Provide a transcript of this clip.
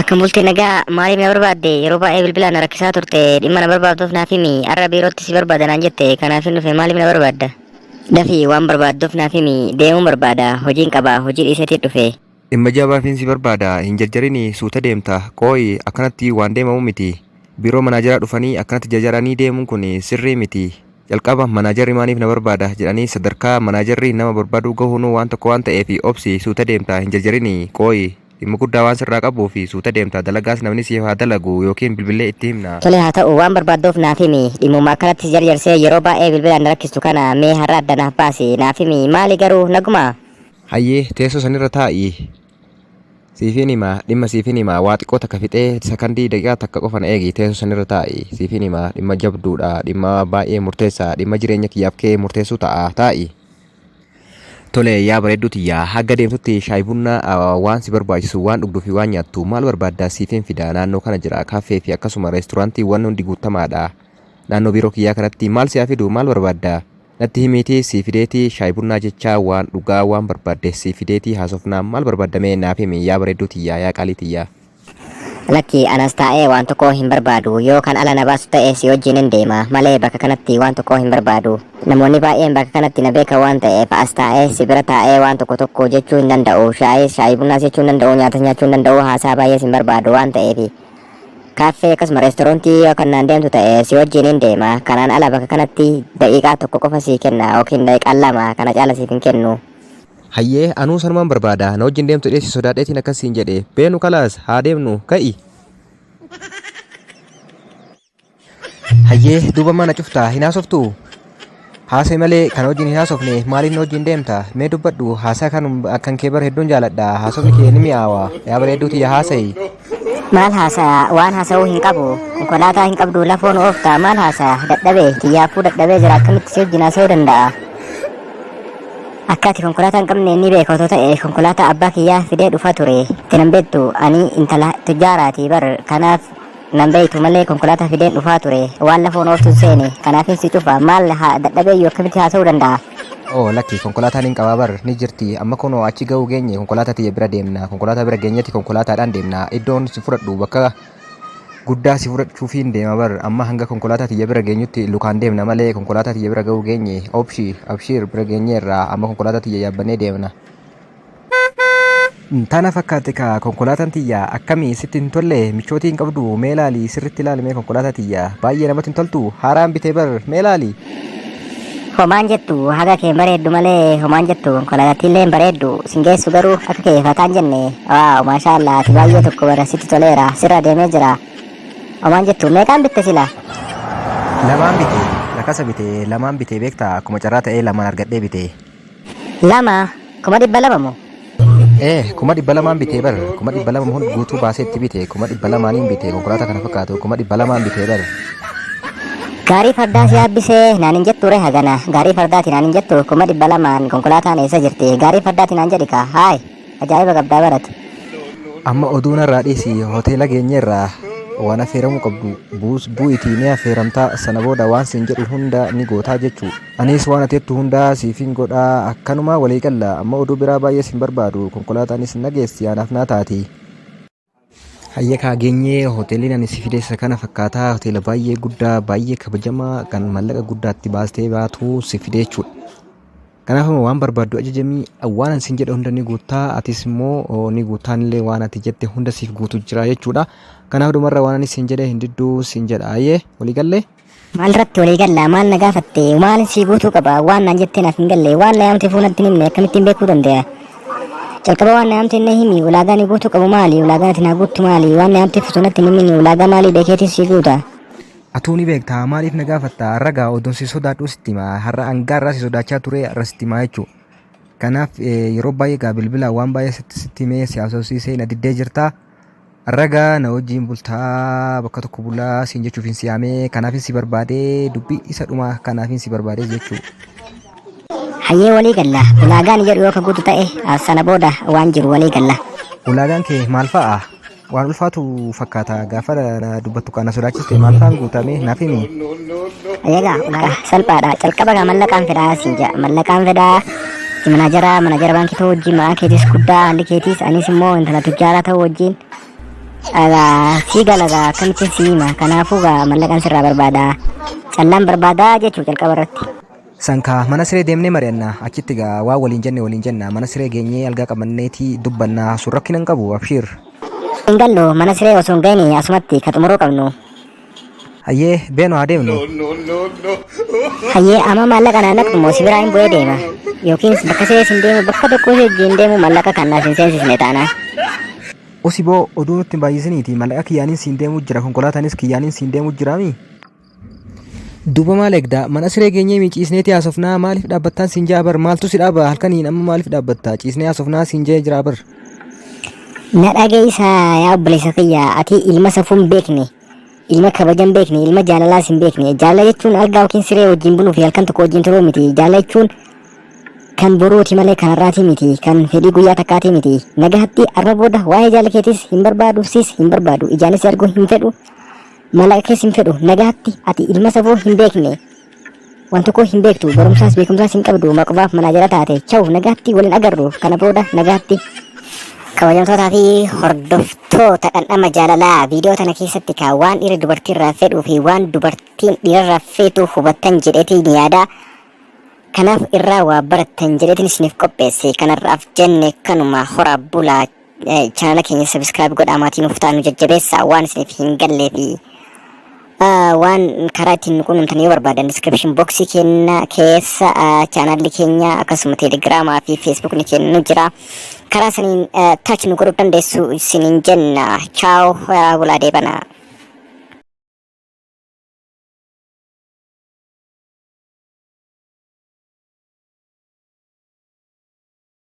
Akkam bultee nagaa maaliif na barbaadde yeroo baay'ee bilbilaan na rakkisaa turte dhimma na barbaadduuf naaf himi har'a biirootti si barbaada naan jette kanaaf hin dhufe maaliif na barbaadda? Dafii waan barbaadduuf naaf himi deemuun barbaada hojiin qaba hojii dhiiseetiin dhufe. Dhimma jabaafiin si barbaada hin jarjarini suuta deemta qooyi akkanatti waan deemamu miti biiroo manaajaraa dhufanii akkanatti jajaranii deemuun kun sirrii miti jalqaba manaajarri maaliif na barbaada jedhanii sadarkaa manaajarri nama barbaaduu gahuunuu waan tokko waan ta'eef obsi suuta deemta hin jarjarini qooyi dhimma guddaa waan sirraa qabuu fi suuta deemta dalagaas namni siif haa dalagu yookiin bilbilee itti himna. Tole haa ta'u waan barbaadduuf naaf himi dhimmuma akkanatti si jarjarsee yeroo baay'ee bilbilaan na rakkistu kana mee har'a adda naaf baasi naaf himi maali garuu naguma? Hayyee teessoo sanirra taa'i. Siifin hima dhimma siifin hima waa xiqqoo takka fixee sakandii daqiiqaa takka qofa na eegi teessoo sanirra taa'i siifin hima dhimma jabduudha dhimma baay'ee murteessaa dhimma jireenya kiyyaaf kee murteessuu ta'a taa'i. Tole yaa bareedduu tiyya haga deemtutti shaay bunnaa waan si barbaachisu waan dhugduu fi waan nyaattu maal barbaaddaa siifin fida naannoo kana jira kaaffee fi akkasuma reesturaantiiwwan hundi guutamaadha naannoo biiroo kiyyaa kanatti maal si haa fidu maal barbaadda natti himiitii sii fideetii shaay bunnaa jechaa waan dhugaa waan barbaadde sii fideetii haasofnaa maal barbaaddamee naaf himi yaa bareedduu tiyya yaa qaalii tiyya. Lakki anas taa'ee waan tokko hin barbaadu yoo kan ala na baasu ta'e si wajjin hin deema malee bakka kanatti waan tokko hin barbaadu. Namoonni baay'een bakka kanatti na beekan waan ta'eef as taa'ee si bira taa'ee waan tokko tokko jechuu hin danda'u. Shaayis shaayii bunnaas jechuu hin danda'u nyaatas nyaachuu hin danda'u haasaa baay'ees hin barbaadu waan ta'eef. Kaaffee akkasuma reestoorantii yoo kan naan deemtu ta'e si wajjin hin deema. Kanaan ala bakka kanatti daqiiqaa tokko qofa sii kenna yookiin daqiiqaa lama kana caala siif hin kennu. Hayyee anuu sanumaan barbaada na wajjin deemtu jedhee si sodaadheetiin akkas siin jedhe beenu kalaas haa deemnu ka'i. Hayyee duuba mana cuftaa hin haasoftuu? Haasa'e malee kan wajjin hin haasofne maaliif na wajjin deemta? Mee dubbadhu haasaa kan kan kee bara hedduun jaaladha haasofni kee ni mi'aawa yaa bareedduu tiyya haasa'i. Maal haasaya waan haasa'uu hin qabu konkolaataa hin qabdu lafoon oofta maal haasaya dadhabee kiyyaafuu dadhabee jira akkamitti si wajjin haasa'uu danda'a? Akka ati konkolaataa hin qabne ni beeka otoo ta'e konkolaataa abbaa kiyyaa fidee dhufa ture. Itti nan beektu ani intala tujjaaraati bar kanaaf nan beektu malee konkolaataa fideen dhufaa ture. Waan lafoon ooftu hin seene kanaafin si cufa maal dadhabee akkamitti haasa'uu danda'a? Oo lakki konkolaataan hin qabaa bar ni jirti amma kunoo achi ga'uu geenye konkolaataa tiyya bira deemna konkolaataa bira geenyetti konkolaataadhaan deemna iddoon si fudhadhu bakka guddaa si fudhachuufiin deema bar amma hanga konkolaataa tiyya bira geenyutti lukaan deemna malee konkolaataa tiyya bira ga'uu geenye obshi abshiir bira geenyeerra amma konkolaataa tiyya yaabbannee deemna. Tana fakkaate ka konkolaataan tiyya akkamii sitti hin tolle michootii hin qabdu mee laali sirritti ilaali mee konkolaataa tiyya baay'ee namatti hin toltu haaraan bitee bar mee laali. Homaan jettu haga kee hin bareeddu malee homaan jettu konkolaataattiillee hin bareeddu sin geessu garuu akka kee fataan jenne waaw maashaa Allah ati baay'ee tokko bara sitti toleera sirra deemee jira homaan jettu meeqaan bitte sila? Lamaan bite rakasa bite lamaan bite beektaa akkuma carraa ta'ee lamaan argadhee bite. Lama 200,000 moo? Ee 200,000 bitee bar 200,000 hund guutuu baasee itti bite 200,000 bite konkolaataa kana fakkaatu 200,000 bitee bar. Gaarii fardaa si yaabbisee naan hin jettu ree hagana gaarii fardaati naan hin jettu 200,000 konkolaataan eessa jirti gaarii fardaati naan jedhi kaa haay ajaa'iba qabdaa barate. Amma oduu narraa dhiisi hoteela geenyeerraa waan affeeramuu qabdu buus bu'itii ni affeeramtaa sana booda waan siin jedhu hunda ni gootaa jechuu. Anis waan ati jettu hundaa siifin godhaa akkanumaa walii galla amma oduu biraa baay'ee sin barbaadu konkolaataanis na geessi anaaf naa taati. Hayya kaa geenyee hoteeliin ani si fide isa kana fakkaataa hoteela baay'ee guddaa baay'ee kabajamaa kan maallaqa guddaatti baastee baatu si fide jechuudha. Kanaaf amma waan barbaaddu ajajamii waan ani sin jedhe hunda ni guuttaa atis immoo ni guuttaan illee waan ati jette hunda siif guutu jira jechuudha. Kanaaf dhumarra waan ani sin jedhe hin didduu sin jedha ayyee walii gallee. Maal irratti walii galla maal na gaafatte maal sii guutuu qaba waan naan jettee naaf hin galle waan na yaamte fuunatti hin himne akkamittiin beekuu danda'a. Jalqaba waan na yaamte na himi ulaagaa ni guutuu qabu maali ulaagaa ati naa guuttu maali waan na yaamteef osoo natti hin himini ulaagaa maalii beekeetiin sii guuta. Atuu ni beekta maaliif na gaafatta har'a gaa odoon si sodaadhuu sitti hima har'a hangaa irraa si sodaachaa ture har'a sitti himaa jechuudha. Kanaaf yeroo baay'ee gaa bilbilaan waan baay'ee sitti sitti himee si haasofsiisee na diddee jirta. Har'a gaa na wajjin bultaa bakka tokko bulaa siin jechuufin si yaamee kanaafin si barbaadee dubbii isa dhumaa kanaafin si barbaadee jechuudha. Hayyee walii galla ulaagaan jedhu yoo ka guutu ta'e sana booda waan jiru walii galla. Ulaagaan kee maal fa'a? Waan ulfaatu fakkaata gaafa na dubbattu kana sodaachiste maal fa'aan guutame naaf himi. Egaa ulaagaa salphaadha calqaba gaa mallaqaan fedhaa siin jedha mallaqaan fedhaa manaajara baankii ta'uu wajjin maqaan keetis guddaa haalli keetis anis immoo intala tujjaaraa ta'uu wajjin Egaa sii galagaa akkamittiin sii hima, kanaafuu gaa mallaqan sirraa barbaada. Callaan barbaadaa jechuu jalqaba irratti. Sankaa mana siree deemnee mari'anna, achitti gaa waan waliin jenne waliin jenna, mana siree geenyee algaa qabanneeti dubbanna, sun rakkina hin qabu, abshiir. Hin gallu, mana siree osoo hin ga'ini asumatti ka xumuruu qabnu. Hayyee, beenu haa deemnu. Hayyee, amma maallaqa naa naqxu moo si biraa hin bu'ee deema? Yookiin bakka siree sin deemu, bakka tokko si wajjin deemu maallaqa kan naaf hin seensisne taanaan. Usi boo, oduu nutti hin baay'isiniiti, maallaqa kiyyaaniin siin deemuu jira, konkolaataanis kiyyaaniin siin deemuu jiraami. Duuba maal eegda? Mana siree geenyee mi ciisneeti haasofnaa, maaliif dhaabbattaan siin ja'a bar, maaltu si dhaaba halkaniin, amma maaliif dhaabbatta, ciisnee haasofnaa siin jee jira bar. Na dhageessaa yaa obboleessa kiyya, ati ilma safuu hin beekne, ilma kabaja hin beekne, ilma jaalalaas hin beekne. Jaalala jechuun algaa yookiin siree wajjin buluu fi halkan tokko wajjin turuu miti. Jaalala jechuun kan boruuti malee kan har'aatii miti, kan fedhii guyyaa takkaatii miti. Nagahatti, arma booda waa'ee jaalala keetis hin barbaadu, sis hin barbaadu, ijaanis si arguu hin fedhu, maallaqa kees hin fedhu. Nagahatti, ati ilma safuu hin beekne. Waan tokko hin beektu, barumsaas beekumsaas hin qabdu, maqubaaf manaajara taate. Chaw, nagaatti, waliin agarru kana booda, nagaatti. Kabajamtootaa fi hordoftoota Dhandhama Jaalalaa, viidiyoo tana keessatti kaa waan dhiirri dubartiirraa fedhuu fi waan dubartiin dhiirarraa feetu hubattan jedheetiin yaada. Kanaaf irraa waa barattan jedheetiin isiniif qopheesse. Kanarraaf jenne kanuma, horaa bulaa. Chaanala keenya subscribe godhaa, maatii nuuf ta'aa, nu jajjabeessaa. Waan isiniif hin gallee fi waan karaa ittiin nu quunnamtan yoo barbaadan, description box keenya keessa chaanalli keenya, akkasuma Teelegiraamaa fi Feesbuukni keenya nu jira. Karaa saniin touch nu godhuu dandeessu isiniin jenna. Chaaw, horaa bulaa, deebanaa.